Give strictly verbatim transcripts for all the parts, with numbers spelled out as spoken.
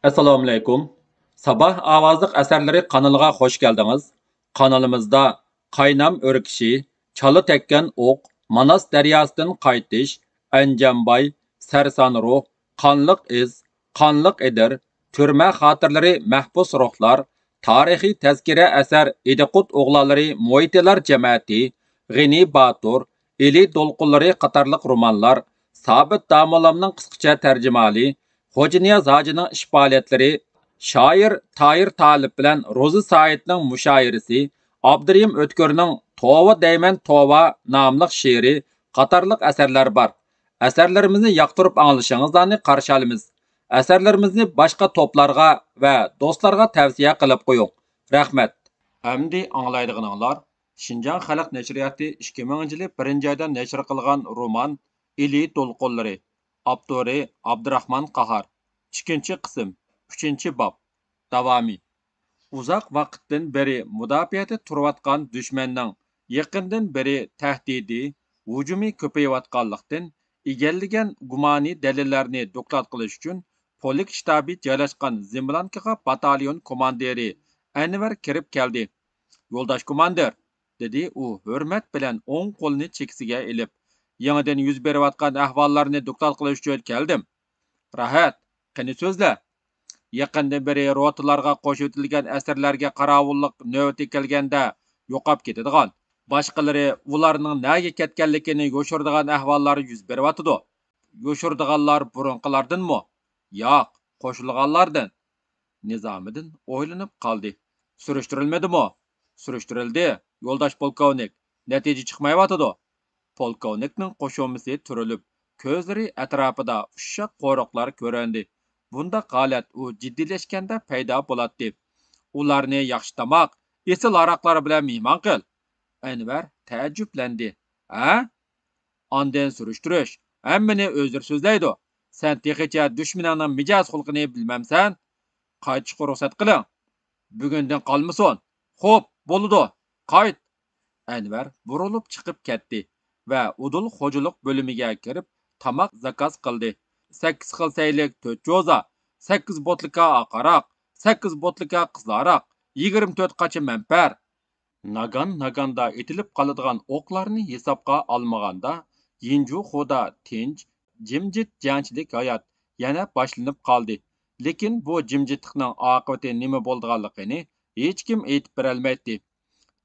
ئەسسالامۇئەلەيكۇم. ساباھ ئاۋازلىق ئەسەرلىرى قانىلىغا خوش كەلدىڭىز. قانىلىمىزدا قاينام ئۆركىشى، چالا تەگكەن ئوق، ماناس دەرياسىدىن قايتىش، ئەنجانباي، سەرسان روھ، قانلىق ئىز، قانلىق ئېدىر، تۈرمە خاتىرىلىرى، مەھبۇس روھلار، تارىخىي تەزكىرە ئەسەر ئىدىقۇت ئوغلانلىرى مۇھىتىلار جەمەتى، غېنى باتۇر، ئىلى دولقۇنلىرى قاتارلىق رومانلار، سابىت داموللامنىڭ قىسقىچە تەرجىمىھالى، خوجانىياز ھاجىنىڭ ئىش پائالىيەتلىرى، شائىر تاھىر تالىپ بىلەن روزى سايىتنىڭ مۇشائىرىسى، ئابدۇرېھىم ئۆتكۈرنىڭ توۋا دەيمەن توۋا ناملىق شېئىرى قاتارلىق ئەسەرلەر بار. ئەسەرلىرىمىزنى ياقتۇرۇپ ئاڭلىشىڭىزلارنى قارشى ئالىمىز. ئەسەرلىرىمىزنى باشقا توپلارغا ۋە دوستلارغا تەۋسىيە قىلىپ قويۇڭ. رەھمەت. ئەمدى ئاڭلايدىغىنىڭلار شىنجاڭ خەلق نەشرىياتى ئىككى مىڭىنچى يىلى بىرىنچى ئايدا نەشر قىلغان رومان ئىلى دولقۇنلىرى، ئاپتورى ئابدۇراخمان قاھار. ئىككىنچى قىسىم، ئۈچىنچى باب، داۋامى. ئۇزاق ۋاقىتتىن بېرى مۇداپىئەدە تۇرۇۋاتقان دۈشمەننىڭ يېقىندىن بېرى تەھدىتى، ھۇجۇمى كۆپىيىۋاتقانلىقتىن، ئىگىلىگەن گۇمانىي دەلىللەرنى دوكلات قىلىش ئۈچۈن پولك شتابى جايلاشقان زېملانكىغا باتاليون كوماندىرى ئەنۋەر كىرىپ كەلدى. يولداش كوماندىر، دېدى ئۇ ھۆرمەت بىلەن ئوڭ قولىنى چېكىسىگە ئېلىپ، يېڭىدىن يۈز بېرىۋاتقان ئەھۋاللارنى دوكلات قىلىش ئۈچۈن كەلدىم. راھەت، قېنى سۆزلە. يېقىندىن بېرى روتىلارغا قوشۇۋېتىلگەن ئەسىرلەرگە قاراۋۇللۇق نۆۋىتى كەلگەندە يوقاپ كېتىدىغان، باشقىلىرى ئۇلارنىڭ نەگە كەتكەنلىكىنى يوشۇرىدىغان ئەھۋاللار يۈز بېرىۋاتىدۇ. يوشۇرىدىغانلار بۇرۇنقىلاردىنمۇ؟ ياق، قوشۇلغانلاردىن. نىزامىدىن ئويلىنىپ قالدى. سۈرۈشتۈرۈلمىدىمۇ؟ سۈرۈشتۈرۈلدى، يولداش پولكوۋنىك. نەتىجە چىقمايۋاتىدۇ. پولكوۋنىكنىڭ قوشۇمىسى تۈرۈلۈپ، كۆزلىرى ئەتراپىدا ئۇششاق قورۇقلار كۆرۈندى. بۇنداق ھالەت ئۇ جىددىيلەشكەندە پەيدا بولاتتى. ئۇلارنى ياخشى تاماق، ئېسىل ھاراقلار بىلەن مېھمان قىل. ئەنۋەر تەئەججۈپلەندى. ھە؟ ئاندىن سۈرۈشتۈرۈش. ھەممىنى ئۆزلىرى سۆزلەيدۇ. سەن تېخىچە دۈشمىنىڭنىڭ مىجەز-خۇلقىنى بىلمەمسەن؟ قايتىشقا رۇخسەت قىلىڭ. بۈگۈندىن قالمىسۇن. خوپ، بولىدۇ. قايت. ئەنۋەر بۇرۇلۇپ چىقىپ كەتتى ۋە ئۇدۇل خوجىلىق بۆلۈمىگە كىرىپ، تاماق زاكاز قىلدى. سەككىز خىل سەيلىك تۆت جوزا، سەككىز بوتلىكا ئاق ھاراق، سەككىز بوتلىكا قىزىل ھاراق، يىگىرمە تۆت قاچا مەمپەر. ناگان-ناگاندا ئېتىلىپ قالىدىغان ئوقلارنى ھېسابقا ئالمىغاندا، يىنجۇخۇدا تىنچ، جىمجىت جەڭچىلىك ھايات يەنە باشلىنىپ قالدى. لېكىن بۇ جىمجىتلىقنىڭ ئاقىۋىتى نېمە بولىدىغانلىقىنى ھېچكىم ئېيتىپ بېرەلمەيتتى.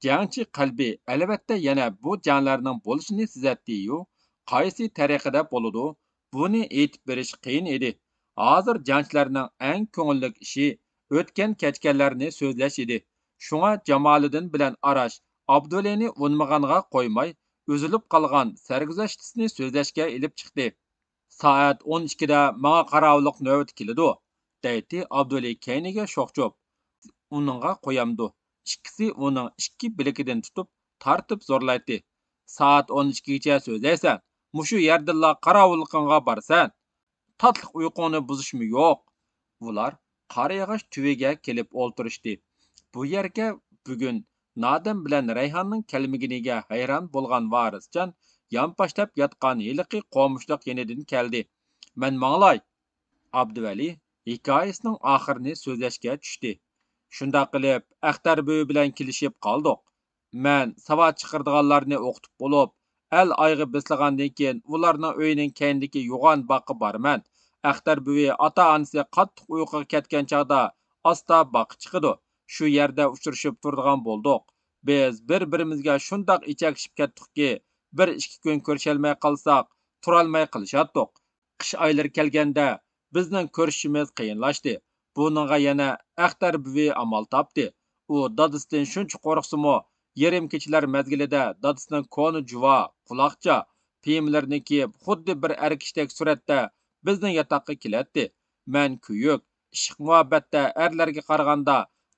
جەڭچى قەلبى ئەلۋەتتە يەنە بۇ جەڭلەرنىڭ بولۇشىنى سېزەتتىيۇ، قايسى تەرىقىدە بولىدۇ، بۇنى ئېيتىپ بېرىش قىيىن ئىدى. ھازىر جەڭچىلەرنىڭ ئەڭ كۆڭۈللۈك ئىشى ئۆتكەن-كەچكەنلەرنى سۆزلەش ئىدى. شۇڭا جامالىدىن بىلەن ئاراش ئابدۇۋەلىنى ئۇنىمىغانغا قويماي، ئۈزۈلۈپ قالغان سەرگۈزەشتىسىنى سۆزلەشكە ئېلىپ چىقتى. سائەت ئون ئىككىدە ماڭا قاراۋۇللۇق نۆۋىتى كېلىدۇ، دەيتتى ئابدۇۋەلى كەينىگە شوخچۇپ. ئۇنىڭغا قويامدۇ؟ ئىككىسى ئۇنىڭ ئىككى بىلىكىدىن تۇتۇپ، تارتىپ زورلايتتى. سائەت ئون ئىككىگىچە سۆزلەيسەن، مۇشۇ يەردىنلا قاراۋۇللۇقۇڭغا بارىسەن. تاتلىق ئۇيقۇڭنى بۇزۇشمۇ يوق. ئۇلار قارا ياغاچ تۈۋىگە كېلىپ ئولتۇرۇشتى. بۇ يەرگە بۈگۈن نادىم بىلەن رەيھاننىڭ كەلمىگىنىگە ھەيران بولغان ۋارىسجان يانپاشلاپ ياتقان ھېلىقى قومۇشلۇق يېنىدىن كەلدى. مەن ماڭلاي. ئابدۇۋەلى ھېكايىسىنىڭ ئاخىرىنى سۆزلەشكە چۈشتى. شۇنداق قىلىپ، ئەختەر بۈۋى بىلەن كېلىشىپ قالدۇق. مەن ساۋات چىقىرىدىغانلارنى ئوقۇتۇپ بولۇپ، ئەل ئايىغى بېسىلغاندىن كېيىن، ئۇلارنىڭ ئۆيىنىڭ كەينىدىكى يوغان باغقا بارىمەن. ئەختەر بۈۋى ئاتا-ئانىسى قاتتىق ئۇيقۇغا كەتكەن چاغدا ئاستا باغقا چىقىدۇ. شۇ يەردە ئۇچرىشىپ تۇرىدىغان بولدۇق. بىز بىر-بىرىمىزگە شۇنداق ئېچەكلىشىپ كەتتۇقكى، بىر ئىككى كۈن كۆرۈشەلمەي قالساق، تۇرالماي قېلىشاتتۇق. قىش ئايلىرى كەلگەندە، بىزنىڭ كۆرۈشۈشىمىز قىيىنلاشتى. بۇنىڭغا يەنە ئەختەر بۈۋى ئامال تاپتى. ئۇ دادىسىدىن شۇنچە قورقسىمۇ، يېرىم كېچىلەر مەزگىلىدە دادىسىنىڭ كونا جۇۋا، قۇلاقچا، پىيمىلىرىنى كىيىپ، خۇددى بىر ئەر كىشىدەك سۈرئەتتە بىزنىڭ ياتاققا كېلەتتى. مەن كۆيۈك، ئىشق-مۇھەببەتتە ئەرلەرگە قارىغاندا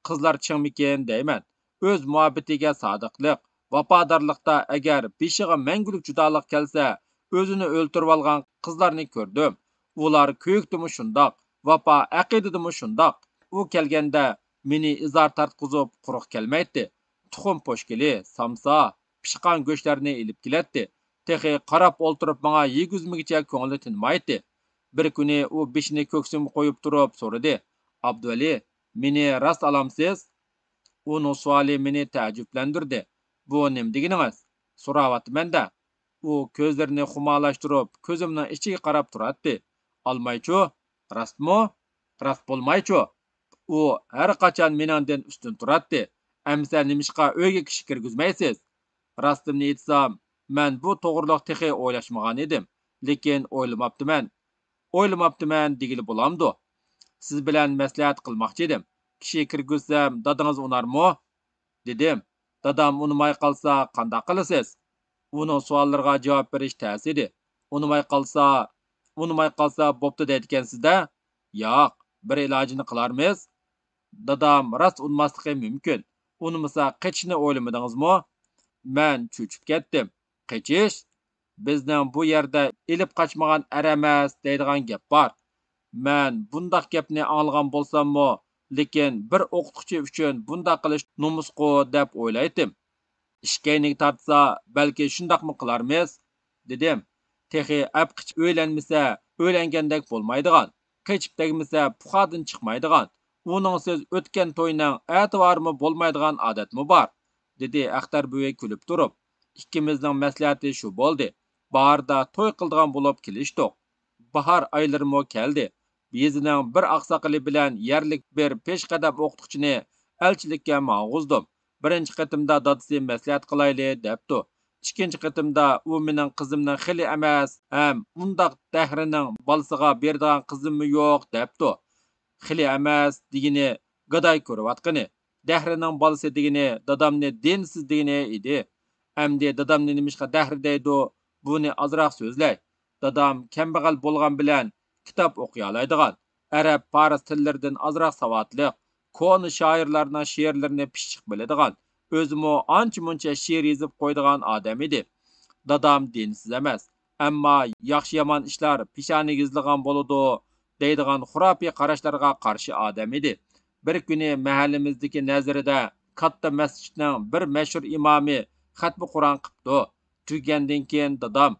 قىزلار چىڭمىكىن دەيمەن. ئۆز مۇھەببىتىگە سادىقلىق، ۋاپادارلىقتا ئەگەر بېشىغا مەڭگۈلۈك جۇدالىق كەلسە، ئۆزىنى ئۆلتۈرۈۋالغان قىزلارنى كۆردۈم. ئۇلار كۆيۈكتىمۇ شۇنداق، ۋاپا ئەقىدىدىمۇ شۇنداق. ئۇ كەلگەندە مېنى ئىزار تارتقۇزۇپ قۇرۇق كەلمەيتتى. تۇخۇم پوشكىلى، سامسا، پىشقان گۆشلەرنى ئېلىپ كېلەتتى. تېخى قاراپ ئولتۇرۇپ ماڭا يېگۈزمىگىچە كۆڭلى تىنمايتتى. بىر كۈنى ئۇ بېشىنى كۆكسۈمگە قويۇپ تۇرۇپ سورىدى، ئابدۇۋەلى، مېنى راست ئالامسىز؟ ئۇنىڭ سوئالى مېنى تەئەججۈپلەندۈردى. بۇ نېمە دېگىنىڭىز؟ سوراۋاتىمەن-دە. ئۇ كۆزلىرىنى خۇمارلاشتۇرۇپ، كۆزۈمنىڭ ئىچىگە قاراپ تۇراتتى. ئالمايچۇ؟ راستمۇ؟ راست بولمايچۇ؟ ئۇ ھەر قاچان مېنىڭدىن ئۈستۈن تۇراتتى. ئەمىسە نېمىشقا ئۆيگە كىشى كىرگۈزمەيسىز؟ راستىمنى ئېيتسام، مەن بۇ توغرىلىق تېخى ئويلاشمىغان ئىدىم. لېكىن ئويلىماپتىمەن. ئويلىماپتىمەن دېگىلى بولامدۇ؟ سىز بىلەن مەسلىھەت قىلماقچى ئىدىم. كىشى كىرگۈزسەم، دادىڭىز ئۇنارمۇ؟ دېدىم. دادام ئۇنىماي قالسا قانداق قىلىسىز؟ ئۇنىڭ سوئاللىرىغا جاۋاب بېرىش تەس ئىدى. ئۇنىماي قالسا، ئۇنىماي قالسا بوپتۇ دەيدىكەنسىز-دە؟ ياق، بىر ئىلاجىنى قىلارمىز. دادام راست ئۇنىماسلىقى مۇمكىن. ئۇنىمىسا قېچىشنى ئويلىمىدىڭىزمۇ؟ مەن چۆچۈپ كەتتىم. قېچىش؟ بىزنىڭ بۇ يەردە ئېلىپ قاچمىغان ئەر ئەمەس دەيدىغان گەپ بار. مەن بۇنداق گەپنى ئاڭلىغان بولساممۇ، لېكىن بىر ئوقۇتقۇچى ئۈچۈن بۇنداق قىلىش نومۇسقۇ دەپ ئويلايتتىم. ئىش كەينىگە تارتسا، بەلكى شۇنداقمۇ قىلارمىز؟ دېدىم. تېخى ئەپ قېچىپ ئۆيلەنمىسە، ئۆيلەنگەندەك بولمايدىغان، قېچىپ تەگمىسە، پۇخادىن چىقمايدىغان، ئۇنىڭسىز ئۆتكەن توينىڭ ئەتىۋارىمۇ بولمايدىغان ئادەتمۇ بار، دېدى ئەختەر بۈۋى كۈلۈپ تۇرۇپ. ئىككىمىزنىڭ مەسلىھەتى شۇ بولدى. باھاردا توي قىلىدىغان بولۇپ كېلىشتۇق. باھار ئايلىرىمۇ كەلدى. يېزىنىڭ بىر ئاقساقىلى بىلەن يەرلىك بىر پېشقەدەم ئوقۇتقۇچىنى ئەلچىلىككە ماڭغۇزدۇم. بىرىنچى قېتىمدا دادىسى مەسلىھەت قىلايلى دەپتۇ. ئىككىنچى قېتىمدا ئۇ مېنىڭ قىزىمنىڭ خېلى ئەمەس ھەم ئۇنداق دەھرىنىڭ بالىسىغا بېرىدىغان قىزىممۇ يوق دەپتۇ. خېلى ئەمەس دېگىنى گاداي كۆرۈۋاتقىنى، دەھرىنىڭ بالىسى دېگىنى دادامنى دىنسىز دېگىنى ئىدى. ئەمدى دادامنى نېمىشقا دەھرى دەيدۇ؟ بۇنى ئازراق سۆزلەي. دادام كەمبەغەل بولغان بىلەن كىتاب ئوقۇيالايدىغان، ئەرەب، پارس تىللىرىدىن ئازراق ساۋاتلىق، كونا شائىرلارنىڭ شېئىرلىرىنى پىششىق بىلىدىغان، ئۆزىمۇ ئانچە-مۇنچە شېئىر يېزىپ قويىدىغان ئادەم ئىدى. دادام دىنسىز ئەمەس، ئەمما ياخشى-يامان ئىشلار پېشانىگە يېزىلغان بولىدۇ دەيدىغان خۇراپىي قاراشلارغا قارشى ئادەم ئىدى. بىر كۈنى مەھەللىمىزدىكى نەزىرىدە كاتتا مەسچىتنىڭ بىر مەشھۇر ئىمامى خەتمە قۇرئان قىپتۇ. تۈگىگەندىن كېيىن دادام،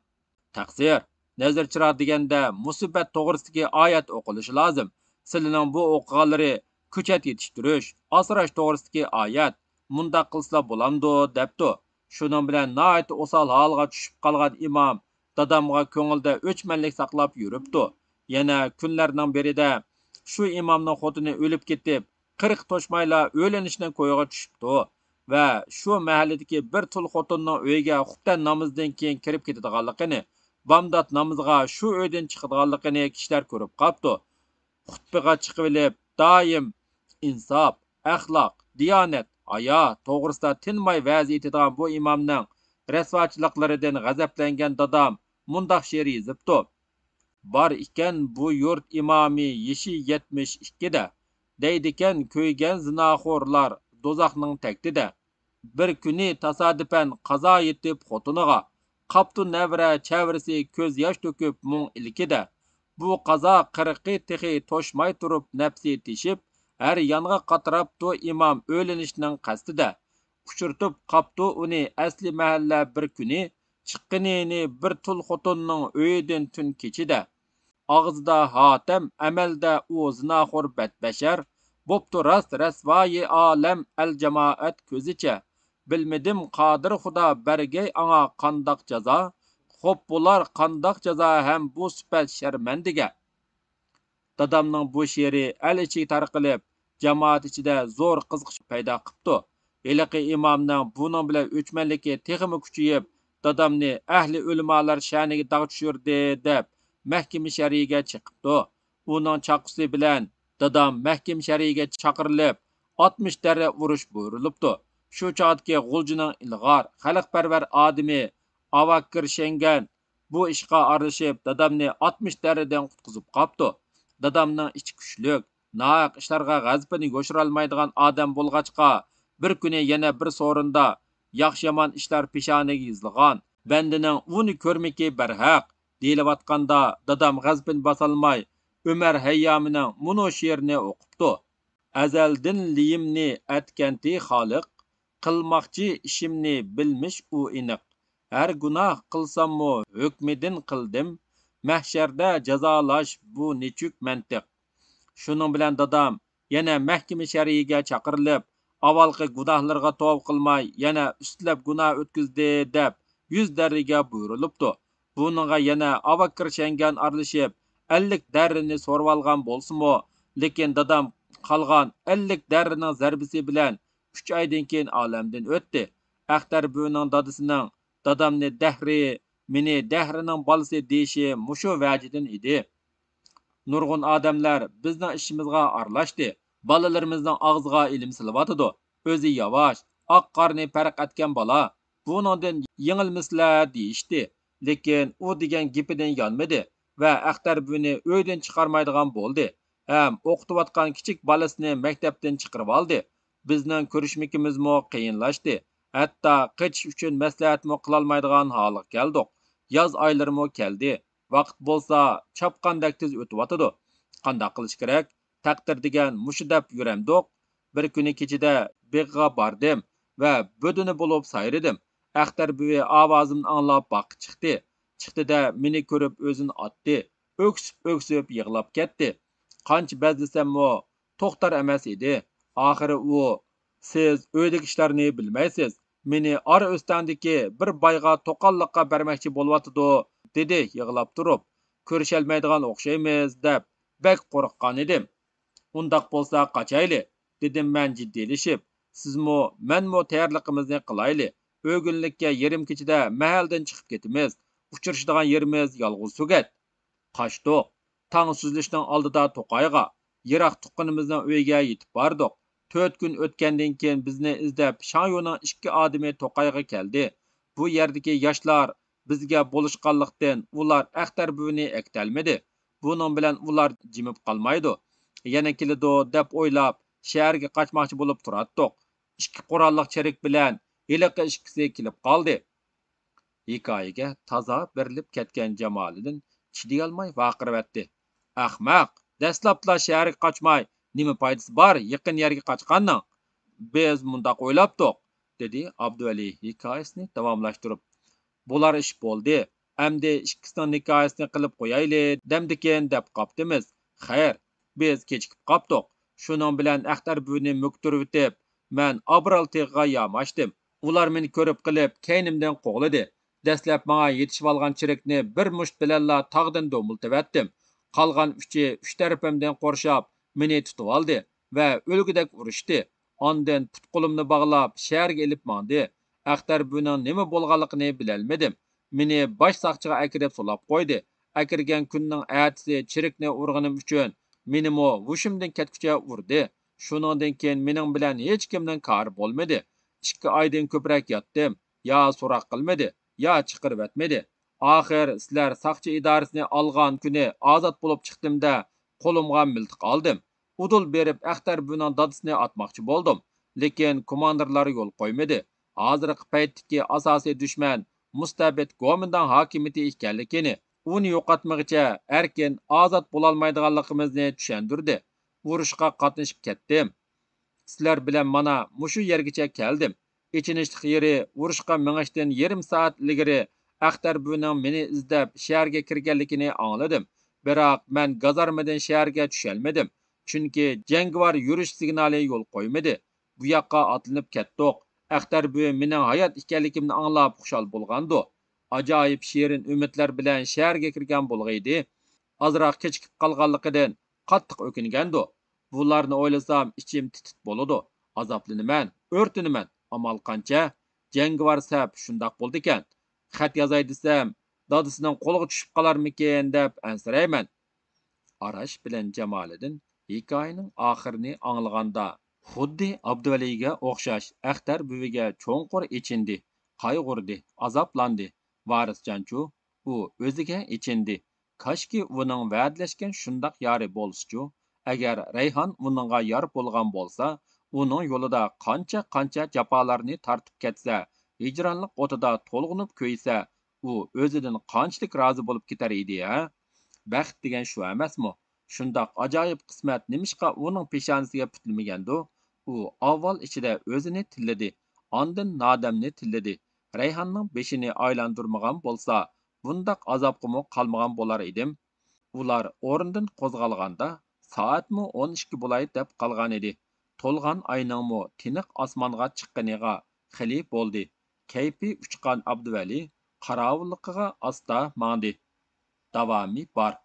تەقسىر، نەزىر چىراغ دېگەندە مۇسىبەت توغرىسىدىكى ئايەت ئوقۇلۇشى لازىم. سىلىنىڭ بۇ ئوقۇغانلىرى كۆچەت يېتىشتۈرۈش، ئاسراش توغرىسىدىكى ئايەت، مۇنداق قىلسىلا بولامدۇ؟ دەپتۇ. شۇنىڭ بىلەن ناھايىتى ئوسال ھالغا چۈشۈپ قالغان ئىمام دادامغا كۆڭلىدە ئۆچمەنلىك ساقلاپ يۈرۈپتۇ. يەنە كۈنلەرنىڭ بىرىدە شۇ ئىمامنىڭ خوتۇنى ئۆلۈپ كېتىپ، قىرىق توشمايلا ئۆيلىنىشنىڭ كويىغا چۈشۈپتۇ ۋە شۇ مەھەللىدىكى بىر تۇل خوتۇننىڭ ئۆيىگە خۇپتەن نامىزىدىن كېيىن كىرىپ كېتىدىغانلىقىنى، بامدات نامىزىغا شۇ ئۆيدىن چىقىدىغانلىقىنى كىشىلەر كۆرۈپ قاپتۇ. خۇتبىغا چىقىۋېلىپ، دائىم ئىنساپ، ئەخلاق، دىيانەت، ھايا توغرىسىدا تىنماي ۋەز ئېيتىدىغان بۇ ئىمامنىڭ رەسۋاچىلىقلىرىدىن غەزەپلەنگەن دادام مۇنداق شېئىر يېزىپتۇ: بار ئىكەن بۇ يۇرت ئىمامى يېشى يەتمىش ئىككىدە، دەيدىكەن كۆيگەن زىناخورلار دوزاخنىڭ تەكتىدە. بىر كۈنى تاسادىپەن قازا يېتىپ خوتۇنىغا، قاپتۇ نەۋرە چەۋرىسى كۆز ياش تۆكۈپ مۇڭ ئىلكىدە. بۇ قازا قىرىقى تېخى توشماي تۇرۇپ نەپسى تېشىپ، ھەر يانغا قاتراپتۇ ئىمام ئۆيلىنىشنىڭ قەستىدە. ئۇچرىتىپ قاپتۇ ئۇنى ئەسلى مەھەللە بىر كۈنى، چىققىنىنى بىر تۇل خوتۇننىڭ ئۆيىدىن تۈن كېچىدە. ئاغزىدا ھاتەم، ئەمەلدە ئۇ زىناخور بەتبەشەر، بوپتۇ راست رەسۋايى ئالەم ئەل جامائەت كۆزىچە. بىلمىدىم قادىر خۇدا بەرگەي ئاڭا قانداق جازا، خوپ بولار قانداق جازا ھەم بۇ سۈپەت شەرمەندىگە. دادامنىڭ بۇ شېئىرى ئەل ئىچىگە تارقىلىپ، جامائەت ئىچىدە زور قىزىقىش پەيدا قىپتۇ. ھېلىقى ئىمامنىڭ بۇنىڭ بىلەن ئۆچمەنلىكى تېخىمۇ كۈچىيىپ، دادامنى ئەھلى ئۆلىمالار شەنىگە داغ چۈشۈردى، دەپ مەھكىمە شەرئىگە چېقىپتۇ. ئۇنىڭ چاققۇسى بىلەن دادام مەھكىمە شەرئىگە چاقىرىلىپ، ئاتمىش دەررە ئۇرۇش بۇيرۇلۇپتۇ. شۇ چاغدىكى غۇلجىنىڭ ئىلغار، خەلقپەرۋەر ئادىمى ئاۋاكىر شەڭگەن بۇ ئىشقا ئارىلىشىپ، دادامنى ئاتمىش دەررىدىن قۇتقۇزۇپ قاپتۇ. دادامنىڭ ئىچى كۈچلۈك، ناھەق ئىشلارغا غەزىپىنى يوشۇرالمايدىغان ئادەم بولغاچقا، بىر كۈنى يەنە بىر سورۇندا ياخشى-يامان ئىشلار پېشانىگە يېزىلغان، بەندىنىڭ ئۇنى كۆرمىكى بەرھەق دېيىلىۋاتقاندا، دادام غەزىپىنى باسالماي، ئۆمەر ھەييامىنىڭ مۇنۇ شېئىرىنى ئوقۇپتۇ. ئەزەلدىن لېيىمنى ئەتكەنتى خالىق، قىلماقچى ئىشىمنى بىلمىش ئۇ ئېنىق. ھەر گۇناھ قىلساممۇ ھۆكمىدىن قىلدىم، مەھشەردە جازالاش بۇ نېچۈك مەنتىق. شۇنىڭ بىلەن دادام يەنە مەھكىمە شەرئىيگە چاقىرىلىپ، ئاۋۋالقى گۇناھلىرىغا توۋا قىلماي، يەنە ئۈستىلەپ گۇناھ ئۆتكۈزدى، دەپ يۈز دەررىگە بۇيرۇلۇپتۇ. بۇنىڭغا يەنە ئاۋاكىر شەڭگەن ئارىلىشىپ، ئەللىك دەررىنى سورىۋالغان بولسىمۇ، لېكىن دادام قالغان ئەللىك دەررىنىڭ زەربىسى بىلەن ئۈچ ئايدىن كېيىن ئالەمدىن ئۆتتى. ئەختەر بۈۋىنىڭ دادىسىنىڭ دادامنى دەھرى، مېنى دەھرىنىڭ بالىسى دېيىشى مۇشۇ ۋەجىدىن ئىدى. نۇرغۇن ئادەملەر بىزنىڭ ئىشىمىزغا ئارىلاشتى، بالىلىرىمىزنىڭ ئاغزىغا ئىلىم سېلىۋاتىدۇ. ئۆزى ياۋاش، ئاق قارىنى پەرق ئەتكەن بالا، بۇنىڭدىن يېڭىلمىسىلە دېيىشتى. لېكىن ئۇ دېگەن گېپىدىن يانمىدى ۋە ئەختەر بۈۋىنى ئۆيدىن چىقارمايدىغان بولدى ھەم ئوقۇتۇۋاتقان كىچىك بالىسىنى مەكتەپتىن چىقىرىۋالدى. بىزنىڭ كۆرۈشمىكىمىزمۇ قىيىنلاشتى. ھەتتا قېچىش ئۈچۈن مەسلىھەتمۇ قىلالمايدىغان ھالغا كەلدۇق. ياز ئايلىرىمۇ كەلدى. ۋاقىت بولسا چاپقاندەك تېز ئۆتۈۋاتىدۇ. قانداق قىلىش كېرەك؟ تەقدىر دېگەن مۇشۇ دەپ يۈرەمدۇق؟ بىر كۈنى كېچىدە بېغىغا باردىم ۋە بۆدۈنە بولۇپ سايرىدىم. ئەختەر بۈۋى ئاۋازىمنى ئاڭلاپ باغقا چىقتى. چىقتى-دە، مېنى كۆرۈپ ئۆزىنى ئاتتى. ئۆكسۈپ-ئۆكسۈپ يىغلاپ كەتتى. قانچە بەزلىسەممۇ توختار ئەمەس ئىدى. ئاخىرى ئۇ، سىز ئۆيدىكى ئىشلارنى بىلمەيسىز. مېنى ئارا ئۆستەڭدىكى بىر بايغا توقاللىققا بەرمەكچى بولۇۋاتىدۇ، دېدى يىغلاپ تۇرۇپ. كۆرۈشەلمەيدىغان ئوخشايمىز دەپ بەك قورققان ئىدىم. ئۇنداق بولسا قاچايلى، دېدىم مەن جىددىيلىشىپ. سىزمۇ، مەنمۇ تەييارلىقىمىزنى قىلايلى. ئۆگۈنلۈككە يېرىم كېچىدە مەھەلدىن چىقىپ كېتىمىز. ئۇچرىشىدىغان يېرىمىز يالغۇز سۆگەت. قاچتۇق. تاڭ سۈزۈلۈشنىڭ ئالدىدا توقايغا، يىراق تۇغقىنىمىزنىڭ ئۆيىگە يېتىپ باردۇق. تۆت كۈن ئۆتكەندىن كېيىن بىزنى ئىزدەپ شاڭيۇنىڭ ئىككى ئادىمى توقايغا كەلدى. بۇ يەردىكى ياشلار بىزگە بولۇشقانلىقتىن، ئۇلار ئەختەر بۈۋىنى ئەكېتەلمىدى. بۇنىڭ بىلەن ئۇلار جىمىپ قالمايدۇ. يەنە كېلىدۇ دەپ ئويلاپ، شەھەرگە قاچماقچى بولۇپ تۇراتتۇق. ئىككى قوراللىق چېرىك بىلەن ھېلىقى ئىككىسى كېلىپ قالدى. ھېكايىگە تازا بېرىلىپ كەتكەن جامالىدىن چىدىيالماي ۋارقىرىۋەتتى: «ئەخمەق! دەسلەپلا شەھەرگە قاچماي، نېمە پايدىسى بار يېقىن يەرگە قاچقاننىڭ؟ بىز مۇنداق ئويلاپتۇق»، دېدى ئابدۇۋەلى ھېكايىسىنى داۋاملاشتۇرۇپ. «بولار ئىش بولدى، ئەمدى ئىككىسىنىڭ نىكاھىسىنى قىلىپ قويايلى دەمدىكىن دەپ قاپتىمىز. خەير، بىز كېچىكىپ قاپتۇق. شۇنىڭ بىلەن ئەختەر بۈۋىنى مۆكتۈرۈۋېتىپ، مەن ئابرال تېغىغا ياماشتىم. ئۇلار مېنى كۆرۈپ قېلىپ، كەينىمدىن قوغلىدى. دەسلەپ ماڭا يېتىشىۋالغان چېرىكنى بىر مۇشت بىلەنلا تاغدىن دومىلىتىۋەتتىم. قالغان ئۈچى ئۈچ تەرىپىمدىن قورشاپ، مېنى تۇتۇۋالدى ۋە ئۆلگۈدەك ئۇرۇشتى. ئاندىن پۇت-قولۇمنى باغلاپ، شەھەرگە ئېلىپ ماڭدى. ئەختەر بۈۋىنىڭ نېمە بولغانلىقىنى بىلەلمىدىم. مېنى باش ساقچىغا ئەكىرىپ سولاپ قويدى. ئەكىرگەن كۈننىڭ ئەتىسى چېرىكنى ئۇرغىنىم ئۈچۈن مېنىمۇ ھوشۇمدىن كەتكۈچە ئۇردى. شۇنىڭدىن كېيىن مېنىڭ بىلەن ھېچكىمنىڭ كارى بولمىدى. ئىككى ئايدىن كۆپرەك ياتتىم. يا سوراق قىلمىدى، يا چىقىرىۋەتمىدى. ئاخىر سىلەر ساقچى ئىدارىسىنى ئالغان كۈنى ئازاد بولۇپ چىقتىم-دە، قولۇمغا مىلتىق ئالدىم. ئۇدۇل بېرىپ ئەختەر بۈۋىنىڭ دادىسىنى ئاتماقچى بولدۇم. لېكىن كوماندىرلار يول قويمىدى. ھازىرقى پەيتتىكى ئاساسىي دۈشمەن مۇستەبىت گومىنداڭ ھاكىمىيىتى ئىكەنلىكىنى، ئۇنى يوقاتمىغىچە ئەركىن، ئازاد بولالمايدىغانلىقىمىزنى چۈشەندۈردى. ئۇرۇشقا قاتنىشىپ كەتتىم. سىلەر بىلەن مانا مۇشۇ يەرگىچە كەلدىم. ئېچىنىشلىق يېرى، ئۇرۇشقا مېڭىشتىن يېرىم سائەت ئىلگىرى ئەختەر بۈۋىنىڭ مېنى ئىزدەپ شەھەرگە كىرگەنلىكىنى ئاڭلىدىم. بىراق مەن گازارمىدىن شەھەرگە چۈشەلمىدىم، چۈنكى جەڭگىۋار يۈرۈش سىگنالى يول قويمىدى. بۇ ياققا ئاتلىنىپ كەتتۇق. ئەختەر بۈۋى مېنىڭ ھايات ئىكەنلىكىمنى ئاڭلاپ خۇشال بولغاندۇ. ئاجايىپ شېرىن ئۈمىدلەر بىلەن شەھەرگە كىرگەن بولغىيدى. ئازراق كېچىكىپ قالغانلىقىدىن قاتتىق ئۆكۈنگەندۇ. بۇلارنى ئويلىسام ئىچىم تىت-تىت بولىدۇ. ئازابلىنىمەن، ئۆرتىنىمەن. ئامال قانچە؟ جەڭگىۋار سەپ شۇنداق بولىدىكەن. خەت يازاي دېسەم، دادىسىنىڭ قولىغا چۈشۈپ قالارمىكىن دەپ ئەنسىرەيمەن. ئاراش بىلەن جامالىدىن ھېكايىنىڭ ئاخىرىنى ئاڭلىغاندا، خۇددى ئابدۇۋەلىگە ئوخشاش ئەختەر بۈۋىگە چوڭقۇر ئېچىندى، قايغۇردى، ئازابلاندى. ۋارىسجانچۇ؟ ئۇ ئۆزىگە ئېچىندى. كاشكى ئۇنىڭ ۋەدىلەشكەن شۇنداق يارى بولسىچۇ؟ ئەگەر رەيھان ئۇنىڭغا يار بولغان بولسا، ئۇنىڭ يولىدا قانچە-قانچە جاپالارنى تارتىپ كەتسە، ھىجرانلىق ئوتىدا تولغىنىپ كۆيسە، ئۇ ئۆزىدىن قانچىلىك رازى بولۇپ كېتەر ئىدى ھە؟ بەخت دېگەن شۇ ئەمەسمۇ؟ شۇنداق ئاجايىپ قىسمەت نېمىشقا ئۇنىڭ پېشانىسىگە پۈتۈلمىگەندۇ؟ ئۇ ئاۋۋال ئىچىدە ئۆزىنى تىللىدى، ئاندىن نادەمنى تىللىدى. رەيھاننىڭ بېشىنى ئايلاندۇرمىغان بولسا، بۇنداق ئازابقىمۇ قالمىغان بولار ئىدىم. ئۇلار ئورنىدىن قوزغالغاندا، سائەتمۇ ئون ئىككى بولاي دەپ قالغانىدى. تولغان ئاينىڭمۇ تىنىق ئاسمانغا چىققىنىغا خېلى بولدى. كەيپى ئۇچقان ئابدۇۋەلى قاراۋۇللۇقىغا ئاستا ماڭدى. داۋامى بار.